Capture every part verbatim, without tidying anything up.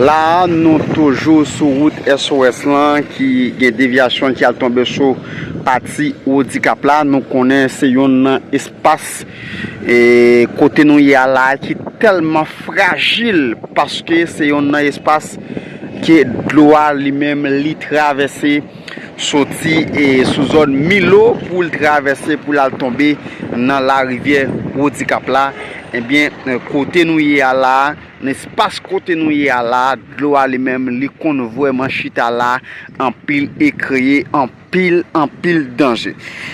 La, nou toujou sou wout S O S lan ki gen devyasyon ki al tonbe sou pati Wodikap la. Nou konnen se youn nan espas e kote nou ye a la ki tèlman frajil, paske se youn nan espas ke dlo a li menm li travèse, soti e sou zòn Milo pou l travèse pou l al tonbe nan larivyè Wodikap la. Ebyen, kote nou ye a la, nan espas kote nou ye a la, dlo a li menm li konn vrèman chita la, anpil e kreye anpil, anpil danje.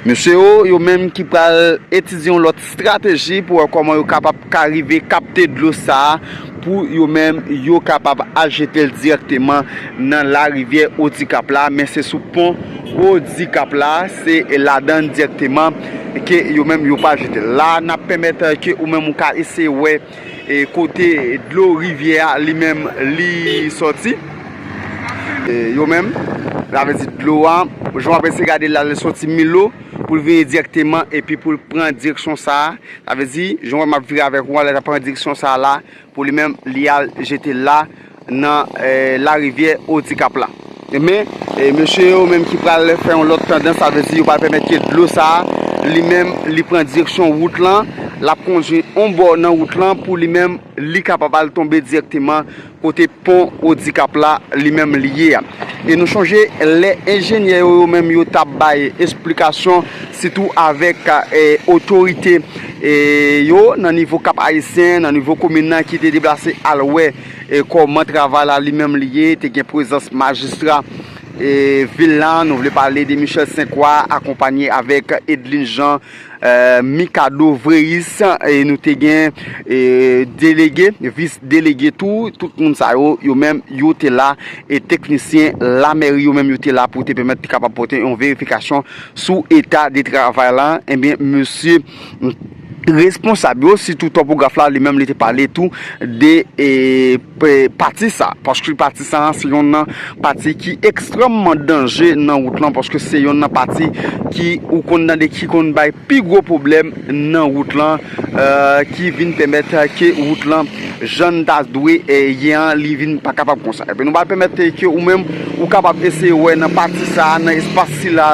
Mesye yo, yo menm ki pral etidye yon lòt estrateji pou wè kòman yo kapab ka rive kapte dlo sa a, pou yo menm yo kapab al jete l dirèkteman nan larivyè Wodikap la, men se sou pon Wodikap la, se ladan dirèkteman ke yo menm yo pral jete l. La, n ap pèmèt ke ou menm ou ka eseye wè e kote dlo rivyè a li menm li sòti. E yo menm, sa vle di dlo a, jan w ap eseye gade la, li sòti Milo pou l vini dirèkteman epi pou l pran direksyon sa a. Sa vle di, jan w wè m ap vire avèk ou a, li ta pran direksyon sa a la, pou li menm li al jete la nan e, larivyè Wodikap la. Men, e, mesye yo menm ki pral fè yon lòt tandans, sa vle di yo pral pèmèt ke dlo sa a, li menm, li pran direksyon wout lan, l ap kondui yon bò nan wout lan pou li menm, li kapab al tonbe dirèkteman kote pon Wodikap la, li menm li ye a. E nou chonje lè enjenyè yo, yo menm yo t ap bay esplikasyon, sitou avèk e, otorite e, yo nan nivo Kap Ayisyen, nan nivo komin nan ki te deplase al wè e, kòman travay la li menm li ye, te gen prezans majistra e, vil la, nou vle pale de Michel Saint-Croix, akonpanye avèk Edlin Jean, e, Mikado Vreyis, e nou te gen e, delege, vis delege tou, tout moun sa yo, yo menm, yo te la, e teknisyen lamèri yo menm, yo te la pou te pèmèt te kapab pote yon verifikasyon sou eta de travay la. Ebyen, mesye responsab yo, sitou topograf la, li menm li te pale tou de e, pe- pati sa, paske pati sa se yon nan pati ki ekstrèmman danje nan wout lan, paske se yon nan pati ki ou konn tande ki konn bay pi gwo pwoblèm nan wout lan, e, ki vin pèmèt ke wout lan jan n ta dwe e, ye an, li vin pa kapab konsa. Epi nou pral pèmèt ke ou menm ou kapab eseye wè nan pati sa, nan espas sila,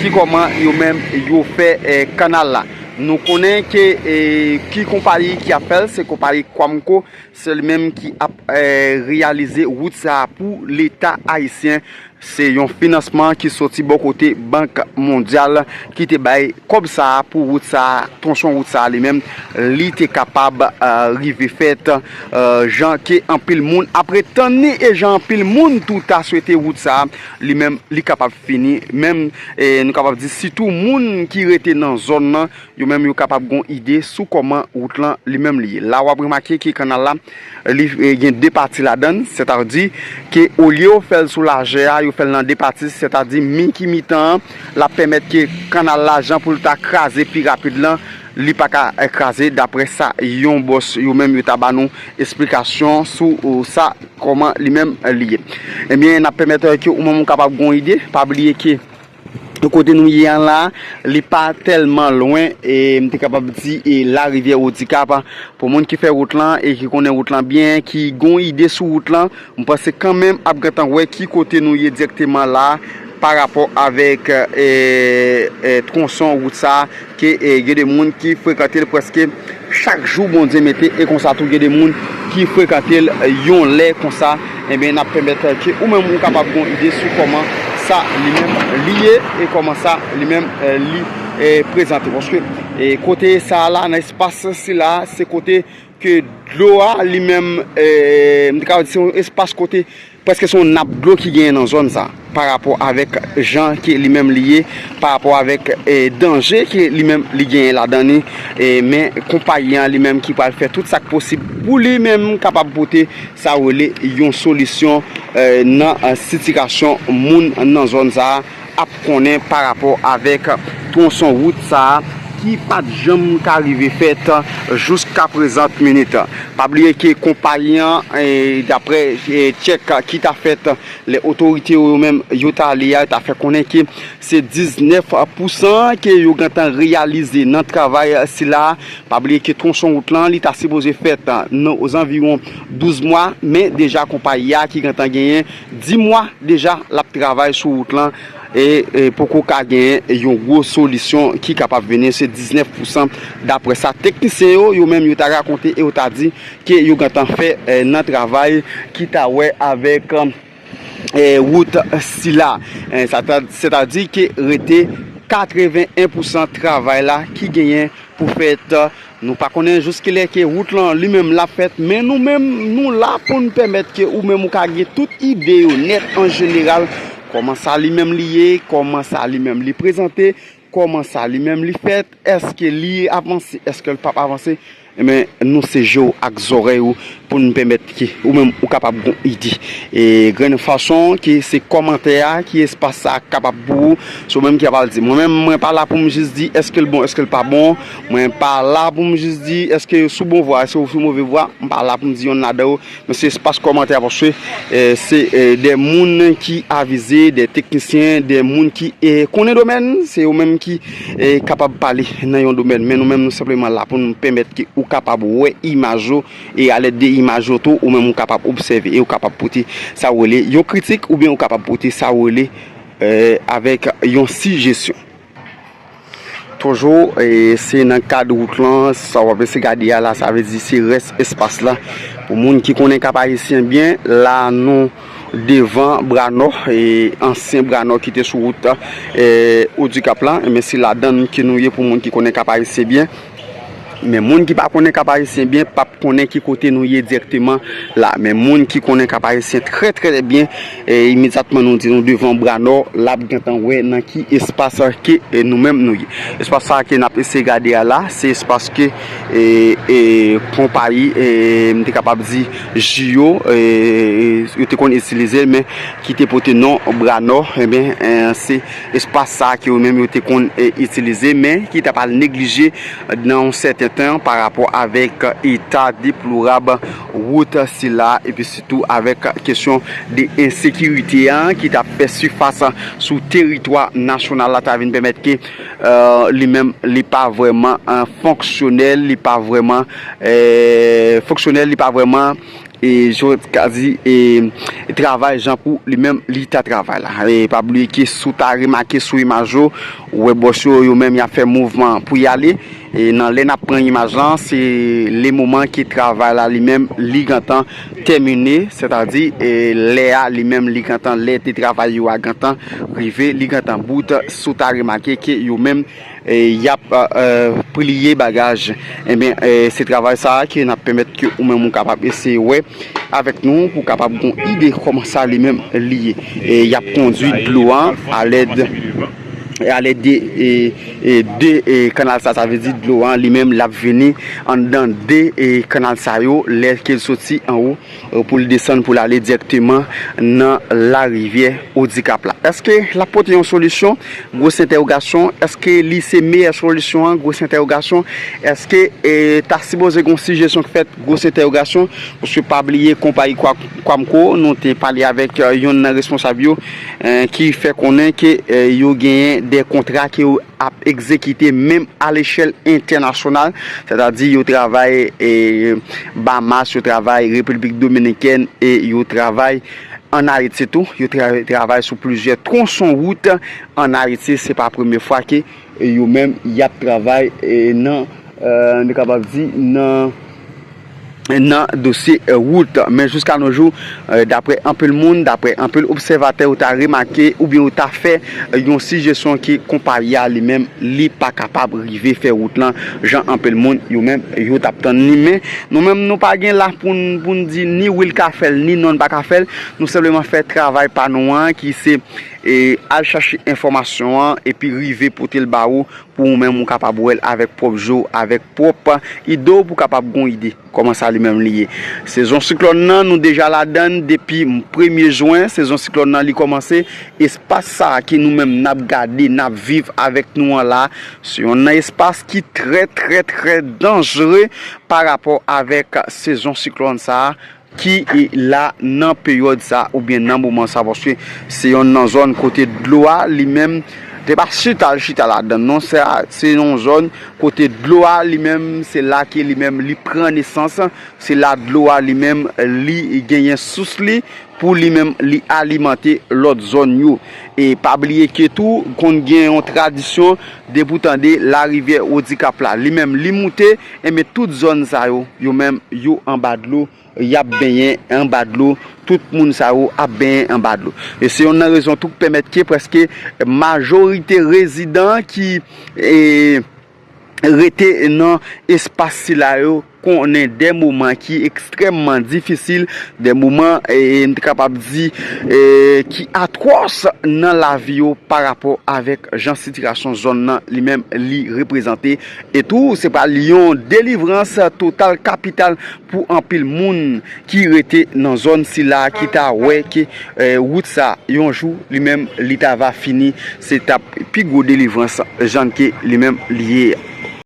ki kòman yo menm yo fè e, kanal la. Nou konnen ke e, ki konpayi ki ap fè l, se konpayi Quamco, se li menm ki ap e, reyalize wout sa a pou Leta ayisyen. Se yon finansman ki soti bò kote Bank Mondyal ki te bay kòb sa a pou wout sa a, twonson wout sa a li menm, li te kapab e, rive fèt, e, jan ke anpil moun ap ret tann li e jan anpil moun tou ta swete wout sa a, li menm, li kapab fini. Menm, e, nou kapab di, sitou moun ki rete nan zòn nan, yo menm yo kapab gon ide sou kòman wout lan li menm li ye. La w ap remake ke kanal la, li e, gen de pati ladan l, sètadi ke olye yo fè l sou lajè a, yo fè l nan de pati, sètadi mi ki mitan an, l ap pèmèt ke kanal la, jan pou l ta kraze pi rapid lan, li pa ka e, kraze, daprè sa yon bòs yo menm yo ta ba nou esplikasyon sou o, sa, kòman li menm e, li ye. Ebyen, n ap pèmèt e, ke ou menm ou kapab gon ide, pa bliye ke kote nou ye an la, li pa tèlman lwen, e m te kapab di, e larivyè Wodikap, pou moun ki fè wout lan e ki konnen wout lan byen, ki gon ide sou wout lan, m panse kanmenm ap gentan wè ki kote nou ye dirèkteman la, pa rapò avèk e, e, twonson wout sa, ke e, gen de moun ki frekante l prèske chak jou Bondye mete, e konsa tou gen de moun ki frekante l yon lè konsa. Ebyen, n ap pèmèt ke ou menm ou kapab gon ide sou kòman sa li menm li ye e kòman sa li menm e, li e, prezante. Paske e, kote sa a la, nan espas sila, se kote ke dlo a li menm, e, m te ka di se yon espas kote prèske se yon nap dlo ki genyen nan zòn sa, pa rapò avèk jan ke li menm li ye, pa rapò avèk e, danje ke li menm li genyen ladan li. E, men konpayi an li menm ki pral fè tout sa k posib pou li menm kapab pote sa yo rele yon solisyon e, nan e, sitiyasyon moun nan zòn sa a ap konnen pa rapò avèk twonson wout sa a ki pa t janm ka rive fèt jiska prezant minit. Pa bliye ke konpayi an, e, daprè, e, tchèk ki ta fèt, lè otorite yo, yo menm, yo ta ale a, ta fè konnen ke se diznèf pousan ke yo gentan reyalize nan travay sila. Pa bliye ke twonson wout lan, li ta sipoze fèt nan ozanviwon douz mwa, men deja konpayi a ki gentan genyen dis mwa deja l ap travay sou wout lan, e, e poko ka genyen yon gwo solisyon ki kapab vini, se diznèf pousan. Daprè sa teknisyen yo, yo menm yo ta rakonte e yo ta di ke yo gentan fè, e, nan travay ki ta wè avèk, e, wout sila. E, sa ta, sètadi ke rete katreven en pousan travay la ki genyen pou fèt. Nou pa konnen jiskilè ke wout lan li menm l ap fèt, men nou menm nou la pou n pèmèt ke ou menm ou ka gen tout ide yo nèt an jeneral, kòman sa li menm li ye, kòman sa li menm li prezante, kòman sa li menm li fèt, èske li avanse, èske l p ap avanse. Ebyen, nou se je w ak zòrèy ou pou n pèmèt ke ou menm ou kapab gon ide. E grenn fason ke se kòmantè a, ki espas sa kapab pou ou. Se ou menm ki ap al di. Mwen menm, mwen pa la pou m jis di èske l bon, èske l pa bon. Mwen pa la pou m jis di èske yo sou bon vwa, èske yo sou move vwa. M pa la pou m di yonn ladan yo. Men se espas kòmantè a, paske, e, se, e, de moun ki avize, de teknisyen, de moun ki, e, konnen domèn, se yo menm ki, e, kapab pale nan yon domèn. Men nou menm, nou senpleman la pou nou pèmèt ke ou kapab wè imaj yo, e alèd de imaj yo tou, ou menm ou kapab obsève e ou kapab pote sa ou rele yon kritik, oubyen ou kapab pote sa ou rele, e, avèk yon sijesyon. Toujou, e, se nan kad wout lan, sa w ap ese gade a la, sa vle di se rès espas la. Pou moun ki konnen Kap Ayisyen byen, la nou devan Bra Nò, e, ansyen Bra Nò ki te sou wout, e, Odikap la. Ebyen, se ladan l ke nou ye pou moun ki konnen Kap Ayisyen byen. Men moun ki pa konnen Kap Ayisyen byen, p ap konnen ki kote nou ye dirèkteman la. Men moun ki konnen Kap Ayisyen trè, trè byen, e, imedyatman nou di nou devan Bra Nò, l ap gentan wè nan ki espas ke, e, nou menm nou ye. Espas sa ke n ap eseye gade a la, se espas ke, e, e, konpayi, e, m te kapab di Jio, e, yo te konn itilize, men ki te pote non Bra Nò. Ebyen, e, se espas sa ke yo menm yo te konn, e, itilize, men ki t ap al neglije nan yon sèten tan pa rapò avèk eta deplorab wout sila, epi sitou avèk kesyon de ensekirite a ki t ap fè sifas sou teritwa nasyonal la, ta vin pèmèt ke, e, li menm, li pa vrèman, e, fonksyonèl, li pa vrèman, e, fonksyonèl, li pa vrèman, e, jan w ka di, e, travay jan pou li menm li ta travay la. E pa bliye ke si w ta remake sou imaj yo, ou wè bòs yo, yo menm y ap fè mouvman pou y ale. E nan lè n ap pran imaj lan, se le moman ke travay la li menm li gentan tèmine, sètadi, e, lè a li menm li gentan, lè te travay yo a gentan rive, li gentan bout. Si w ta remake ke yo menm, e, y ap, e, e, pliye bagaj. Ebyen, e, se travay sa a ke n ap pèmèt ke ou menm ou kapab eseye wè avèk nou pou w kapab gon ide kòman sa li menm li ye. E, y ap kondui dlo a alèd, alèd de, e, e, de, e, kanal sa, sa vle di dlo a li menm l ap vini anndan de, e, kanal sa yo lè ke l soti anwo, e, pou l desann, pou l ale dirèkteman nan larivyè Odikap la. Èske l ap pote yon solisyon? Gwos entèwogasyon. Èske li se meyè solisyon an? Gwos entèwogasyon. Èske, e, ta sipoze gon sijesyon k fèt? Gwos entèwogasyon. Paske pa bliye konpayi Kwa-, Kwamco, nou te pale avèk, e, yonn nan responsab yo, e, ki fè konnen ke, e, yo genyen de kontra ke yo ap egzekite menm alechèl entènasyonal, sètadi yo travay, e, Bahamas, yo travay Repiblik Dominikèn e yo travay ann Ayiti tou. Yo tra-, travay sou plizyè twonson wout ann Ayiti. Se pa premye fwa ke, e, yo menm y ap travay, e, nan, e, nou kapab di nan nan dosye, e, wout. Men jiska no jou, e, daprè anpil moun, daprè anpil obsèvatè, yo ta remake oubyen yo ta fè, e, yon sijesyon ke konpayi a li menm, li pa kapab rive fè wout lan jan anpil moun, yo menm, yo t ap tann li. Men nou menm, nou pa gen la pou n, pou n di ni wi l ka fè l, ni non l pa ka fè l. Nou senpleman fè travay pa nou an, ki se E al chache enfòmasyon an epi rive pote l ba ou pou ou menm ou kapab wè l avèk pwòp je w, avèk pwòp ide w pou w kapab gen yon ide kòman sa li menm li ye. Sezon siklòn nan, nou deja ladan l depi premye jen. Sezon siklòn nan, li kòmanse. Espas sa a ke nou menm n ap gade, n ap viv avèk nou an la, se yon nan espas ki trè, trè, trè danjere pa rapò avèk sezon siklòn sa a ki la nan peryòd sa oubyen nan moman sa, paske se yon nan zòn kote dlo a li menm, te pa chita l chita ladan l non, sa se yon zòn kote dlo a li menm se la ke li menm li pran nesans, se la dlo a li menm li genyen sous li pou li menm li alimante lòt zòn yo. E pa bliye ke tou konn gen yon tradisyon, depi w tande larivyè Odikap la li menm li moute, enben tout zòn sa yo, yo menm yo anba dlo, y ap benyen anba dlo, tout moun sa yo ap benyen anba dlo. E se yonn nan rezon tou k pèmèt ke prèske majorite rezidan ki e, rete nan espas sila yo konnen de moman ki ekstrèmman difisil, de moman e, m te kapab di e, ki atwòs nan lavi yo pa rapò avèk jan sitiyasyon zòn nan li menm li reprezante. E tou se pral yon delivrans total kapital pou anpil moun ki rete nan zòn sila ki ta wè ke e, wout sa yon jou li menm li ta va fini, se t ap pi gwo delivrans jan ke li menm li ye a.